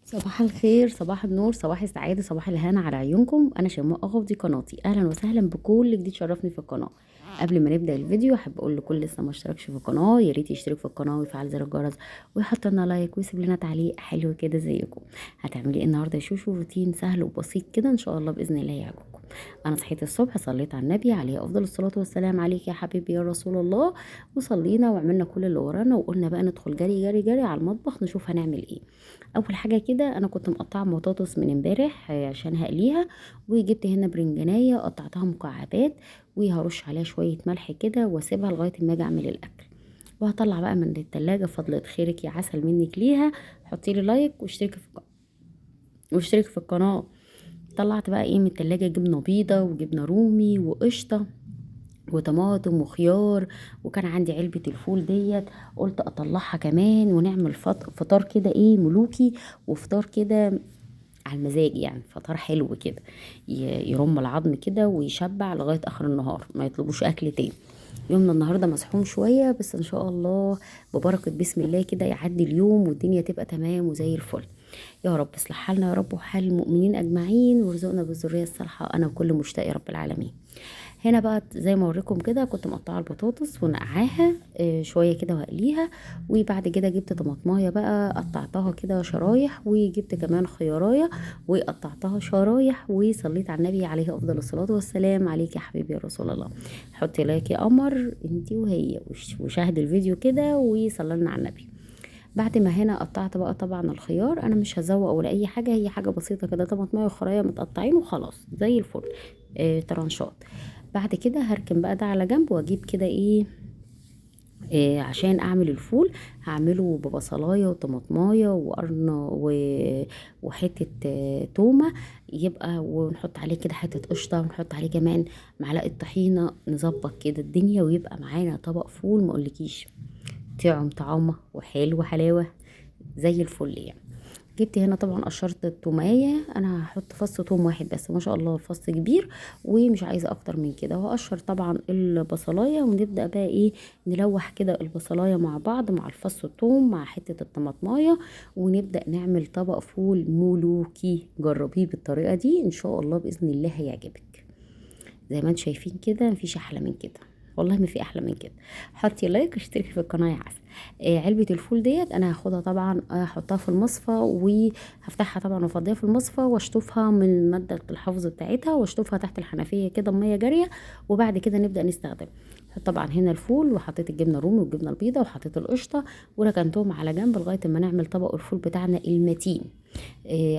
صباح الخير، صباح النور، صباح السعادة، صباح الهنا على عيونكم. أنا شيماء أغا ودي قناتي. أهلا وسهلا بكل جديد شرفني في القناة. قبل ما نبدأ الفيديو أحب أقول لكل لسه ما اشتركش في القناة يا ريت يشترك في القناة ويفعل زر الجرس ويحط لنا like ويسيب لنا تعليق حلو كده زيكم. هتعملي ايه النهارده يا شوشو؟ روتين سهل وبسيط كده إن شاء الله بإذن الله يعجبكم. أنا صحيت الصبح صليت على النبي عليه أفضل الصلاة والسلام عليك يا حبيبي يا رسول الله، وصلينا وعملنا كل اللي ورانا وقلنا بقى ندخل جري جري جري على المطبخ نشوف هنعمل ايه. اول حاجة كده انا كنت مقطعه بطاطس من امبارح عشان هقليها، وجبت هنا برنجانيه قطعتها مكعبات وهرش عليها شوية ملح كده واسيبها لغاية ما اجي اعمل الاكل. وهطلع بقى من التلاجة فضلة خيرك يا عسل منك ليها. حطي لي like واشتركي في القناة. طلعت بقى ايه من التلاجة؟ جبنه بيضة وجبنه رومي وقشطه وطماطم وخيار، وكان عندي علبة الفول ديت قلت اطلعها كمان ونعمل فطار كده ايه ملوكي، وفطار كده على المزاج، يعني فطار حلو كده يرم العظم كده ويشبع لغاية اخر النهار، ما يطلبوش اكل تاني. يومنا النهارده مزحوم شوية بس ان شاء الله ببركة بسم الله كده يعدي اليوم والدنيا تبقى تمام وزي الفل. يا رب اصلح حالنا يا رب وحال المؤمنين اجمعين، وارزقنا بالذريه الصالحة انا وكل مشتاق يا رب العالمين. هنا بقى زي ما اوريكم كده كنت مقطعه البطاطس ونقعاها شوية كده وهقليها، وبعد كده جبت طماطمايه بقى قطعتها كده شرايح، وجبت كمان خيارايه وقطعتها شرايح، وصليت على النبي عليه افضل الصلاة والسلام عليك يا حبيبي يا رسول الله. حطي like يا قمر انتي وهي وشاهدي الفيديو كده وصلي لنا على النبي. بعد ما هنا قطعت بقى طبعا الخيار، انا مش هزوق ولا اي حاجة، هي حاجة بسيطة كده، طماطمايه وخرايه متقطعين وخلاص زي الفل، ترانشات. بعد كده هركن بقى ده على جنب واجيب كده ايه عشان اعمل الفول. هعمله ببصلايه وطماطمايه وقرن وحتة تومة يبقى، ونحط عليه كده حتة قشطه، ونحط عليه كمان معلقه طحينه، نظبط كده الدنيا ويبقى معانا طبق فول ما اقولكيش طعم طعامه وحلو حلاوة زي الفل يعني. جبت هنا طبعا قشرت التومايه، انا هحط فص توم واحد بس ما شاء الله الفص كبير ومش عايزه اكتر من كده. وهقشر طبعا البصلايه ونبدا بقى ايه نلوح كده البصلايه مع بعض مع الفص التوم مع حتة الطماطمايه، ونبدا نعمل طبق فول ملوكي. جربيه بالطريقة دي ان شاء الله باذن الله هيعجبك. زي ما انتم شايفين كده مفيش احلى من كده، والله ما في احلى من كده. حطي like واشتركي في القناة يا عسل. علبة الفول ديت انا هاخدها طبعا احطها في المصفى، وهفتحها طبعا وافضيها في المصفى واشطفها من مادة الحفظ بتاعتها، واشطفها تحت الحنفية كده بميه جارية، وبعد كده نبدا نستخدمها. هحط طبعا هنا الفول، وحطيت الجبنة الرومي والجبنه البيضاء، وحطيت القشطه، وركنتهم على جنب لغاية ما نعمل طبق الفول بتاعنا المتين.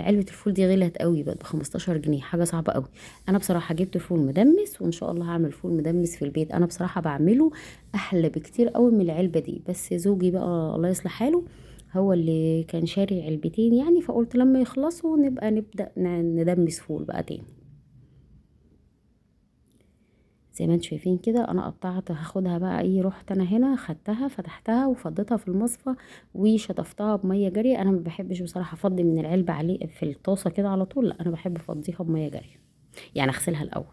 علبة الفول دي غلت قوي، بقت ب15 جنيه، حاجة صعبة قوي. انا بصراحة جبت فول مدمس، وان شاء الله هعمل فول مدمس في البيت. انا بصراحة بعمله احلى بكتير قوي من العلبة دي، بس زوجي بقى الله يصلح حاله هو اللي كان شاري علبتين يعني، فقلت لما يخلصوا نبقى نبدا ندمس فول بقى تاني. زي ما انتم شايفين كده انا قطعت، هاخدها بقى ايه، رحت انا هنا خدتها فتحتها وفضيتها في المصفى وشطفتها بميه جارية. انا ما بحبش بصراحة افضي من العلبة عليه في الطاسه كده على طول، لا انا بحب افضيها بميه جارية، يعني اغسلها الاول.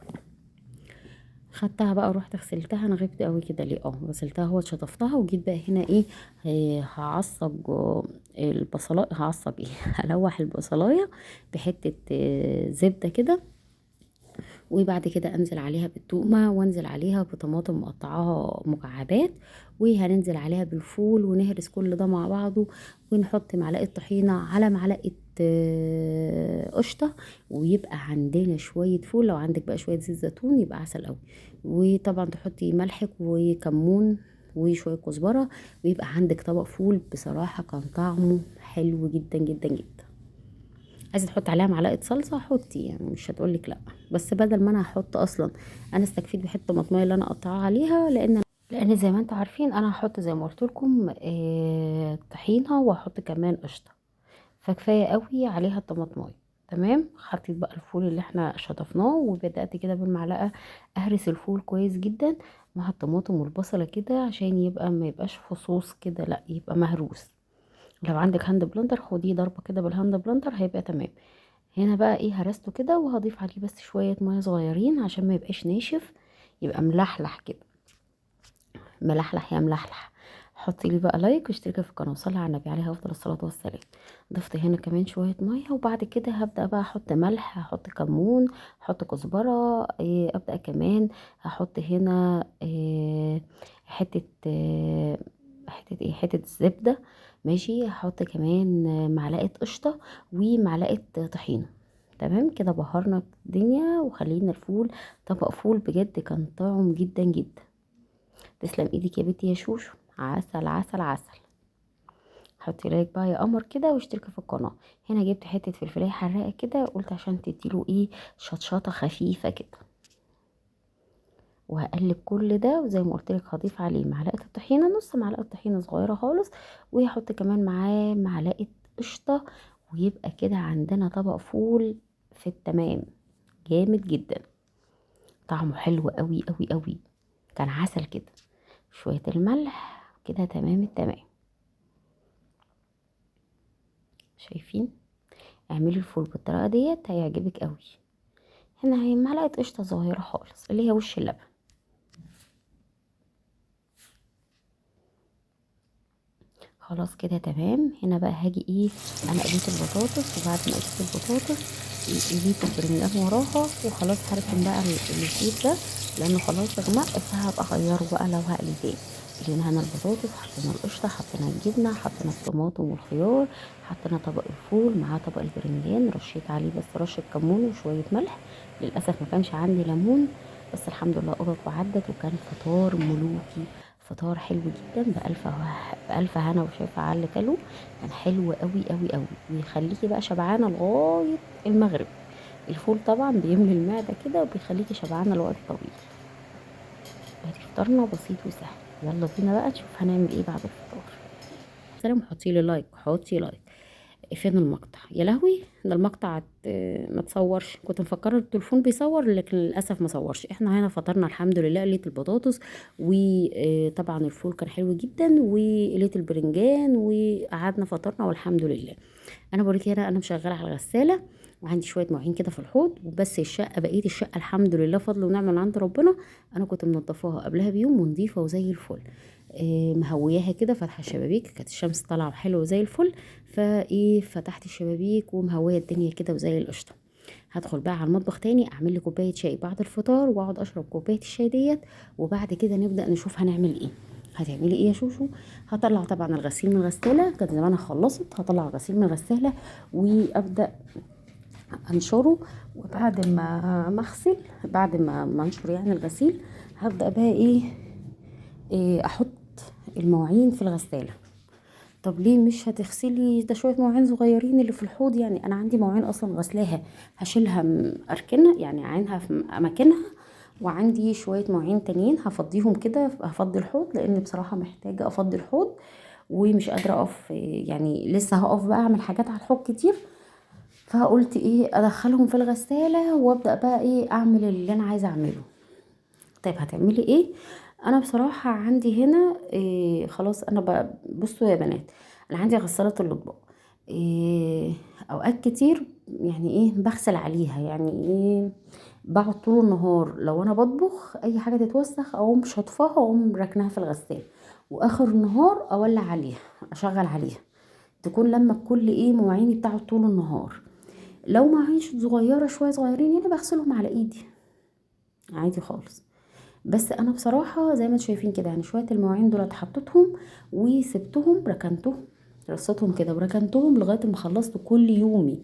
خدتها بقى ورحت غسلتها، انا غبت قوي كده ليه، غسلتها هو شطفتها. وجيت بقى هنا ايه، هعصج البصلايه، هعصج ايه هلوح البصلايه بحته زبدة كده، وبعد كده انزل عليها بالتومه، وانزل عليها بطماطم مقطعاها مكعبات، وهننزل عليها بالفول، ونهرس كل ده مع بعضه، ونحط معلقه طحينه على معلقه قشطه، ويبقى عندنا شوية فول. لو عندك بقى شوية زيت زيتون يبقى عسل قوي، وطبعا تحطي ملحك وكمون وشوية كزبره، ويبقى عندك طبق فول. بصراحة كان طعمه حلو جدا جدا جدا. عايزه تحط عليها معلقه صلصه حطي، يعني مش هتقولك لا، بس بدل ما انا هحط اصلا انا استكفيت بحته طماطميه اللي انا قطعها عليها، لان زي ما انتم عارفين انا هحط زي ما قلت لكم طحينه، وهحط كمان قشطه، فكفايه قوي عليها الطماطمايه. تمام. حطيت بقى الفول اللي احنا شطفناه، وبدات كده بالمعلقه اهرس الفول كويس جدا مع الطماطم والبصله كده، عشان يبقى ما يبقاش فصوص كده، لا يبقى مهروس. لو عندك hand blender خديه ضربه كده بال hand blender هيبقى تمام. هنا بقى ايه هرسته كده، وهضيف عليه بس شوية مية صغيرين عشان ما يبقاش ناشف، يبقى ملحلح كده، ملحلح يا ملحلح. حطي لي بقى like واشتركي في القناة وصلي على النبي عليه افضل الصلاة والسلام. ضفت هنا كمان شوية مية، وبعد كده هبدا بقى احط ملح، هحط كمون، هحط كزبره، ابدا كمان هحط هنا حتة حتة ايه حتة زبدة ماشي. هحط كمان معلقه قشطه ومعلقة طحينه. تمام كده بهرنا الدنيا وخلينا الفول طبق فول بجد كان طعم جدا جدا. تسلم ايدك يا بنتي يا شوشو، عسل عسل عسل. حطي like بقى يا قمر كده واشتركي في القناة. هنا جبت حتة فلفلايه حراقه كده، قلت عشان تديله ايه شطشطه خفيفة كده. وهقلب كل ده، وزي ما قلت لك هضيف عليه معلقه الطحينه، نص معلقه طحينه صغيرة خالص، وهحط كمان معاه معلقه قشطه، ويبقى كده عندنا طبق فول في التمام جامد جدا، طعمه حلو قوي قوي قوي، كان عسل كده. شوية الملح كده تمام التمام. شايفين؟ اعملي الفول بالطريقة ديت هيعجبك قوي. هنا هي معلقه قشطه صغيرة خالص اللي هي وش اللبن. خلاص كده تمام. هنا بقى هاجي ايه، انا قليت البطاطس، وبعد ما قليت البطاطس قليت البرنجان وراها، وخلاص هركن بقى الزيت ده لانه خلاص غمق، فهبقى اغيره بقى لو هقلي تاني. قلينا هنا البطاطس، حطينا القشطه، حطينا الجبنة، حطينا الطماطم والخيار، حطينا طبق الفول مع طبق البرنجان، رشيت عليه بس رشه كمون وشوية ملح. للاسف ما كانش عندي ليمون، بس الحمد لله قضت وعدت، وكان فطار ملوكي، فطار حلو جدا بألف هنا وشايفة على اللي كلو، كان حلو قوي قوي قوي، ويخليكي بقى شبعانة لغاية المغرب. الفول طبعا بيملي المعدة كده وبيخليكي شبعانة لوقت طويل. ادي فطارنا بسيط وسهل. يلا بينا بقى نشوف هنعمل ايه بعد الفطار. سلام. حطي لي like، حطي like. فين المقطع يا لهوي؟ ده المقطع ما تصورش، كنت مفكرة التليفون بيصور لكن للاسف ما صورش. احنا هنا فطرنا الحمد لله، قليت البطاطس وطبعا الفول كان حلو جدا، وقليت البرنجان، وقعدنا فطرنا والحمد لله. انا بوريك هنا انا مشغله على الغسالة، وعندي شوية مواعين كده في الحوض وبس. الشقة بقية الشقة الحمد لله فضل ونعمه من عند ربنا، انا كنت منضفاها قبلها بيوم ونضيفه وزي الفل، مهوياها كده، فاتحة الشبابيك، كانت الشمس طالعه وحلوه زي الفل، فايه فتحت الشبابيك ومهويه الدنيا كده وزي القشطه. هدخل بقى على المطبخ تاني، اعمل لي كوباية شاي بعد الفطار، واقعد اشرب كوباية الشاي ديت، وبعد كده نبدا نشوف هنعمل ايه. هتعملي ايه يا شوشو؟ هطلع طبعا الغسيل من الغسالة، كان زمانها خلصت. هطلع الغسيل من الغسالة وابدا انشره، وبعد ما اغسل، بعد ما انشر يعني الغسيل، هبدا بقى ايه احط المواعين في الغسالة. طب ليه مش هتغسلي ده شوية مواعين صغيرين اللي في الحوض؟ يعني انا عندي مواعين اصلا غسلاها، هشيلها اركنها يعني اعينها في اماكنها، وعندي شوية مواعين تانيين هفضيهم كده، هفضي الحوض لان بصراحة محتاجه افضي الحوض ومش قادرة اقف، يعني لسه هقف بقى اعمل حاجات على الحوض كتير. فقلت ايه ادخلهم في الغسالة وابدا بقى ايه اعمل اللي انا عايزه اعمله. طيب هتعملي ايه؟ انا بصراحة عندي هنا إيه خلاص، انا بصوا يا بنات، انا عندي غسالة الاطباق، إيه اوقات كتير يعني ايه بغسل عليها، يعني ايه بقعد طول النهار لو انا بطبخ اي حاجة تتوسخ اقوم شطفاها واقوم راكناها في الغسالة، واخر النهار اولع عليها، اشغل عليها، تكون لما كل ايه مواعيني بتاعت طول النهار. لو مواعين صغيرة شوية صغيرين يعني بغسلهم على ايدي عادي خالص. بس انا بصراحة زي ما انتم شايفين كده، يعني شوية المواعين دول حطيتهم وسبتهم، ركنتهم، رصيتهم كده وركنتهم لغاية ما خلصت كل يومي،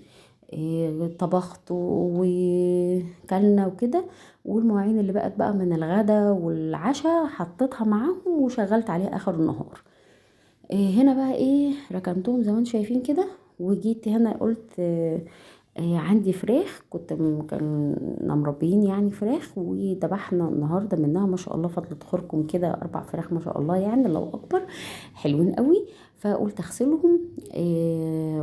إيه طبخت وكلنا وكده، والمواعين اللي بقت بقى من الغدا والعشاء حطيتها معاهم وشغلت عليها اخر النهار. إيه هنا بقى ايه ركنتهم زي ما انتم شايفين كده. وجيت هنا قلت إيه عندي فراخ، كنا مربيين يعني فراخ، وذبحنا النهارده منها ما شاء الله فضلة خيركم كده 4 فراخ ما شاء الله، يعني الله اكبر حلوين قوي. فقلت اغسلهم،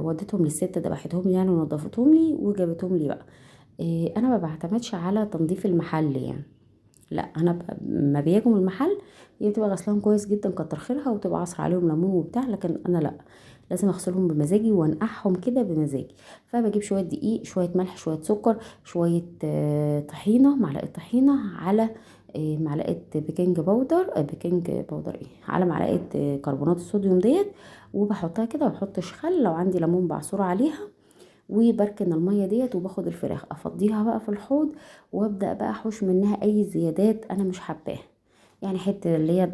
وديتهم للست ذبحتهم يعني ونضفتهم لي وجابتهم لي بقى. انا ما بعتمدش على تنظيف المحل يعني، لا انا ما بيجوا من المحل هي بتبقى غسلهم كويس جدا كتر خيرها، وتبقى عصر عليهم ليمون وبتاع، لكن انا لا، لازم اغسلهم بمزاجي وانقعهم كده بمزاجي. فبجيب شوية دقيق، شوية ملح، شوية سكر، شوية طحينه، معلقه طحينه على معلقه baking powder، baking powder ايه، على معلقه كربونات الصوديوم ديت، وبحطها كده. وبحطش خل، لو عندي ليمون بعصره عليها، وبركن المية ديت. وباخد الفراخ افضيها بقى في الحوض، وابدا بقى احوش منها اي زيادات انا مش حباها، يعني حتة اللي هي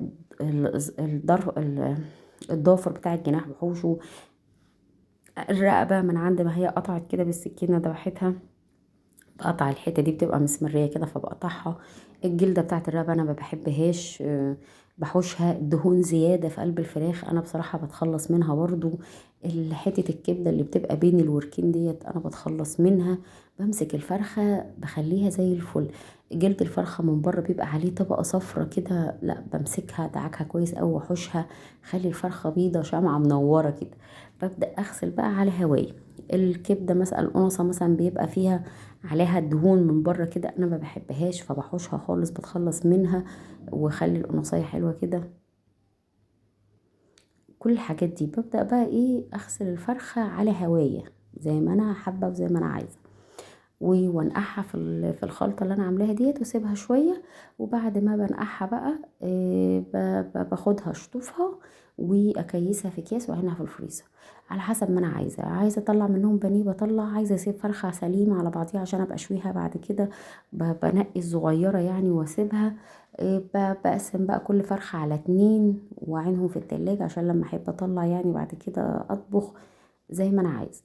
الضافر بتاع الجناح بحوشه، الرقبة من عند ما هي قطعت كده بالسكينة ذبحتها بقطع الحتة دي، بتبقى مسمريه كده فبقطعها. الجلدة بتاعت الرقبة انا ما بحبهاش، بحوشها. دهون زيادة في قلب الفراخ انا بصراحة بتخلص منها برضو. حتة الكبده اللي بتبقى بين الوركين ديت انا بتخلص منها. بمسك الفرخه بخليها زي الفل. جلد الفرخه من بره بيبقى عليه طبقه صفرة كده، لا بمسكها دعكها كويس قوي واحوشها، خلي الفرخه بيضة شمعة منورة كده. ببدا اغسل بقى على هواية. الكبده مثلا القنصه مثلا بيبقى فيها عليها دهون من بره كده، انا ما بحبهاش فبحوشها خالص، بتخلص منها واخلي القنصايه حلوة كده. كل الحاجات دي ببدا بقى ايه، اغسل الفرخه على هواية زي ما انا حابة وزي ما انا عايزه، وانقعها في الخلطة اللي انا عاملاها ديت، واسيبها شوية. وبعد ما بنقعها بقى باخدها اشطفها واكيسها في اكياس واعينها في الفريزر على حسب ما انا عايزه. عايزه اطلع منهم بانيه بطلع، عايزه اسيب فرخة سليمة على بعضيها عشان ابقى اشويها بعد كده، بنقي الصغيرة يعني واسيبها. بقسم بقى كل فرخة على 2 واعينهم في التلاجة عشان لما احب اطلع يعني بعد كده اطبخ زي ما انا عايزه.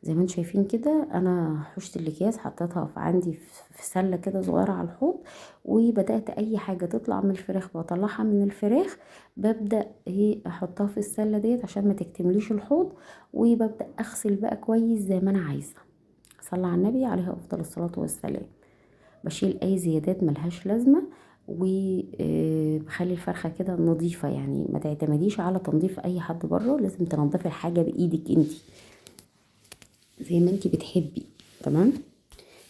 زي ما انتم شايفين كده انا حوشت الاكياس، حطيتها في عندي في سله كده صغيرة على الحوض، وبدات اي حاجة تطلع من الفراخ بطلعها من الفراخ، ببدا ايه احطها في السلة ديت عشان ما تكتمليش الحوض، وببدا اغسل بقى كويس زي ما انا عايزه. صلى على النبي عليه افضل الصلاة والسلام. بشيل اي زيادات ملهاش لازمه، وبخلي الفرخه كده نظيفة، يعني ما تعتمديش على تنظيف اي حد بره، لازم تنظفي الحاجة بايدك انتي زي ما انتي بتحبي. تمام.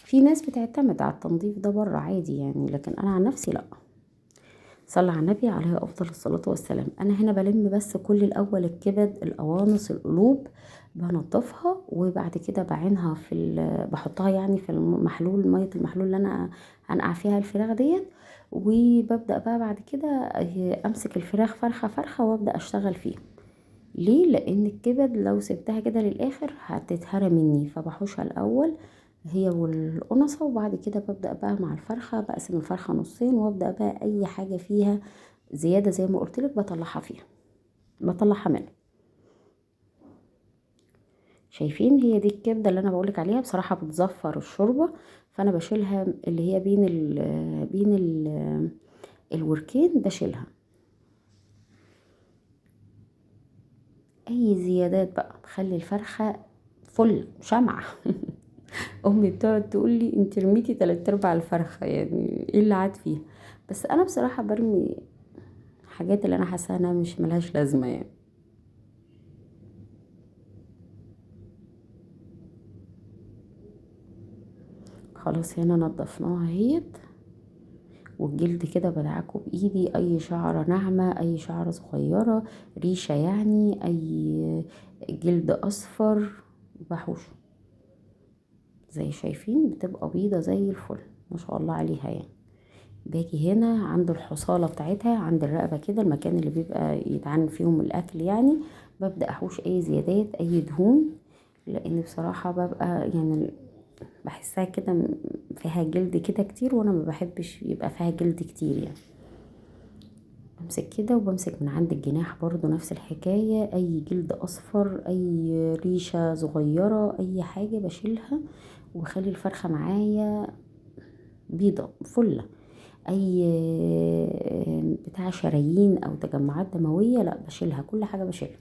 في ناس بتعتمد على التنظيف ده بره عادي يعني، لكن انا عن نفسي لا. صلى على النبي عليه افضل الصلاة والسلام. انا هنا بلم بس كل الاول الكبد، القوانص، القلوب، بنضفها، وبعد كده بعينها في بحطها يعني في المحلول، مية المحلول اللي انا هنقع فيها الفراخ ديت. وببدا بقى بعد كده امسك الفراخ فرخة فرخة وابدا اشتغل فيها. ليه؟ لان الكبد لو سبتها كده للاخر هتتهرى مني، فبحوشها الاول هي والقنصه، وبعد كده ببدا بقى مع الفرخه، بقسم الفرخه نصين، وابدا بقى اي حاجة فيها زيادة زي ما قلت لك بطلعها فيها، بطلعها منها. شايفين هي دي الكبده اللي انا بقولك عليها، بصراحة بتزفر الشوربة، فانا بشيلها اللي هي بين الوركين بشيلها. اي زيادات بقى بخلي الفرخه فل شمعة. امي بتقعد تقول لي انت رميتي 3/4 الفرخه، يعني ايه اللي عاد فيها؟ بس انا بصراحة برمي حاجات اللي انا حاسه انها مش ملهاش لازمه يعني. خلاص هنا نضفناها اهيت، والجلد كده بدعكه بايدي، اي شعره ناعمة، اي شعره صغيرة، ريشه يعني، اي جلد اصفر بحوشه. زي شايفين بتبقى بيضة زي الفل ما شاء الله عليها يعني. باجي هنا عند الحصاله بتاعتها، عند الرقبة كده، المكان اللي بيبقى يتعن فيهم الاكل يعني، ببدا احوش اي زيادات، اي دهون، لان بصراحة ببقى يعني بحسها كده فيها جلد كده كتير، وانا ما بحبش يبقى فيها جلد كتير يعني. بمسك كده وبمسك من عند الجناح برضو نفس الحكاية، اي جلد اصفر، اي ريشة صغيرة، اي حاجة بشيلها، وبخلي الفرخة معايا بيضة فلة. اي بتاع شرايين او تجمعات دموية لا بشيلها، كل حاجة بشيلها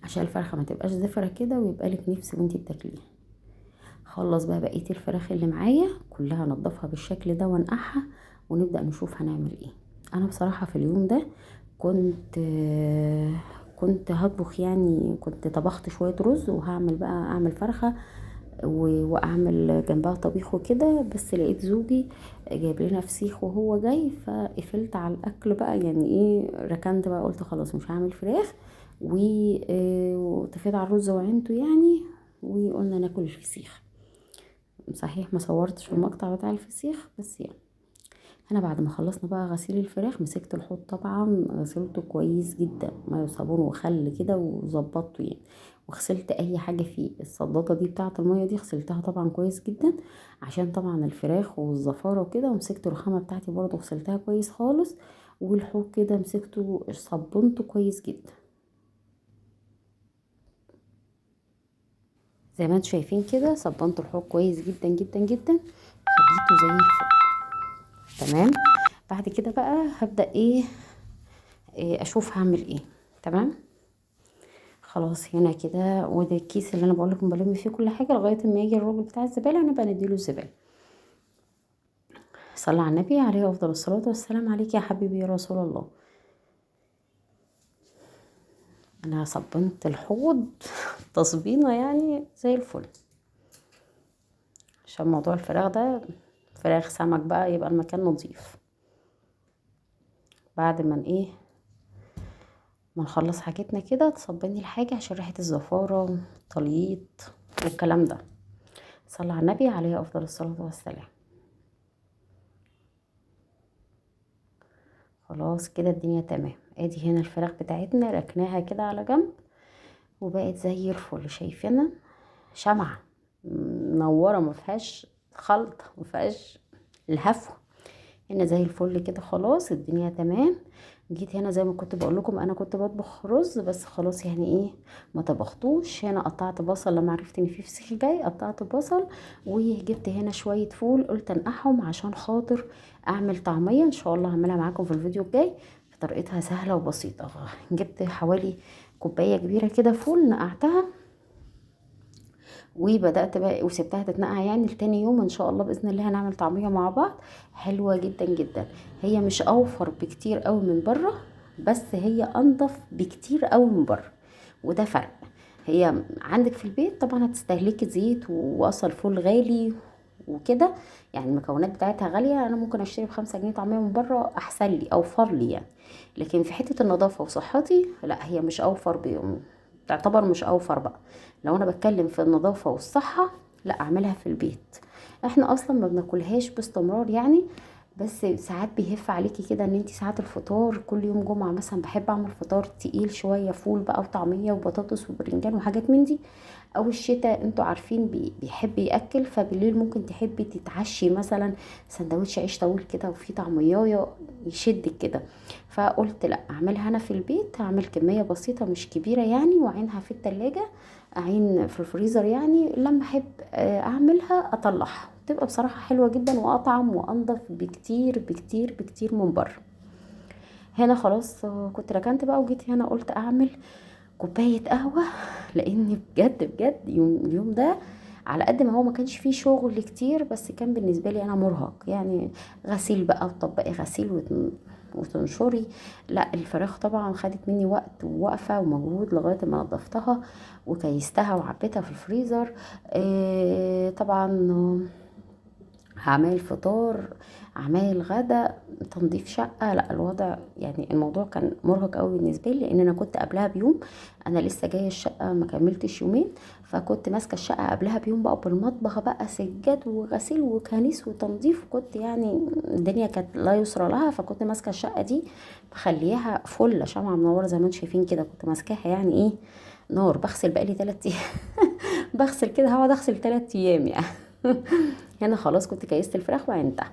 عشان الفرخة ما تبقاش زفرة كده ويبقى لك نفس وانتي بتاكليها. خلص بقى بقية الفراخ اللي معايا كلها، نضفها بالشكل ده وانقعها، ونبدأ نشوف هنعمل ايه. انا بصراحة في اليوم ده كنت هطبخ يعني، كنت طبخت شوية رز، وهعمل بقى اعمل فرخة واعمل جنبها طبيخ وكده، بس لقيت زوجي جايب لنا فسيخ وهو جاي، فقفلت على الاكل بقى يعني ايه، ركنت بقى، قلت خلاص مش هعمل فراخ، وطفيت على الرز وعينته يعني، وقلنا ناكل الفسيخ. صحيح ما صورتش المقطع بتاع الفسيخ، بس يعني هنا بعد ما خلصنا بقى غسيل الفراخ، مسكت الحوض طبعا غسلته كويس جدا، مية وصابون وخل كده وظبطته يعني، وغسلت اي حاجة فيه. الصداده دي بتاعه المية دي غسلتها طبعا كويس جدا عشان طبعا الفراخ والزفاره وكده. ومسكت الرخامه بتاعتي برضو غسلتها كويس خالص، والحوض كده مسكته صبنته كويس جدا زي ما انتم شايفين كده. صبنت الحوض كويس جدا جدا جدا، خليته زي الفل. تمام. بعد كده بقى هبدأ ايه اشوف هعمل ايه. تمام خلاص هنا كده، وده الكيس اللي انا بقول لكم بلم فيه كل حاجة لغاية ما يجي الراجل بتاع الزبالة نبقى نديله الزبالة. صلى على النبي عليه افضل الصلاة والسلام عليك يا حبيبي يا رسول الله. انا صبنت الحوض تصبينه يعني زي الفل، عشان موضوع الفراخ ده، فراخ سمك بقى، يبقى المكان نظيف. بعد ما ايه ما نخلص حاجتنا كده تصبني الحاجة عشان ريحة الزفارة والتليط والكلام ده. صلى على النبي عليه افضل الصلاة والسلام. خلاص كده الدنيا تمام. ادي هنا الفراخ بتاعتنا ركناها كده على جنب وبقت زي الفل، شايفينها شمعة منورة، ما فيهاش خلطة، ما فيهاش الهفوة. هنا زي الفل كده، خلاص الدنيا تمام. جيت هنا زي ما كنت بقول لكم انا كنت بطبخ رز، بس خلاص يعني ايه ما طبختوش. هنا قطعت بصل لما عرفت ان في فسيخ جاي، قطعت بصل وجبت هنا شوية فول قلت انقعهم عشان خاطر اعمل طعميه، ان شاء الله هعملها معاكم في الفيديو الجاي، طريقتها سهلة وبسيطة. جبت حوالي كوباية كبيرة كده فول نقعتها وبدات بقى وسبتها تتنقع يعني لتاني يوم ان شاء الله باذن الله هنعمل طعميه مع بعض حلوة جدا جدا. هي مش اوفر بكتير قوي من بره، بس هي انضف بكتير قوي من بره، وده فرق. هي عندك في البيت طبعا هتستهلكي زيت واصل فول غالي وكده، يعني المكونات بتاعتها غالية. انا ممكن اشتري ب5 جنيه طعميه من بره احسن لي، اوفر لي يعني. لكن في حتة النظافة وصحتي لا، هي مش اوفر بيوم، تعتبر مش اوفر بقى. لو انا بتكلم في النظافة والصحة لا، اعملها في البيت. احنا اصلا ما بناكلهاش باستمرار يعني، بس ساعات بيهف عليكي كده ان انتي ساعات الفطار كل يوم جمعه مثلا بحب اعمل فطار تقيل شوية، فول بقى وطعميه وبطاطس وبرنجان وحاجات من دي. او الشتاء انتوا عارفين بيحب ياكل، فبالليل ممكن تحبي تتعشي مثلا سندوتش عيش طويل كده وفيه طعميه يشدك كده. فقلت لا، اعملها انا في البيت، هعمل كمية بسيطة مش كبيرة يعني، واعينها في التلاجة، اعين في الفريزر يعني، لما احب اعملها اطلعها، تبقى بصراحة حلوة جدا واطعم وانضف بكتير بكتير بكتير من بره. هنا خلاص كنت ركنت بقى وجيت هنا قلت اعمل كوباية قهوة، لان بجد بجد اليوم ده على قد ما هو ما كانش فيه شغل كتير، بس كان بالنسبة لي انا مرهق يعني، غسيل بقى وطبقي غسيل وتنشري. لا الفراخ طبعا خدت مني وقت ووقفه ومجهود لغاية ما نظفتها وكيستها وعبيتها في الفريزر. طبعا اعمال فطار، اعمال غدا، تنظيف شقه، لا الوضع يعني الموضوع كان مرهق قوي بالنسبة لي، لان انا كنت قبلها بيوم، انا لسه جاية الشقة ما كملتش يومين، فكنت ماسكه الشقة قبلها بيوم بقى بالمطبخ بقى سجاد وغسيل وكنيس وتنظيف، وكنت يعني الدنيا كانت لا يسرى لها، فكنت ماسكه الشقة دي مخليها فله شمعة منورة زي ما انتم شايفين كده، كنت ماسكاها يعني ايه نار، بغسل بقالي 3 ايام بغسل كده، هقعد اغسل 3 ايام يعني. هنا خلاص كنت كيست الفراخ وعينتها.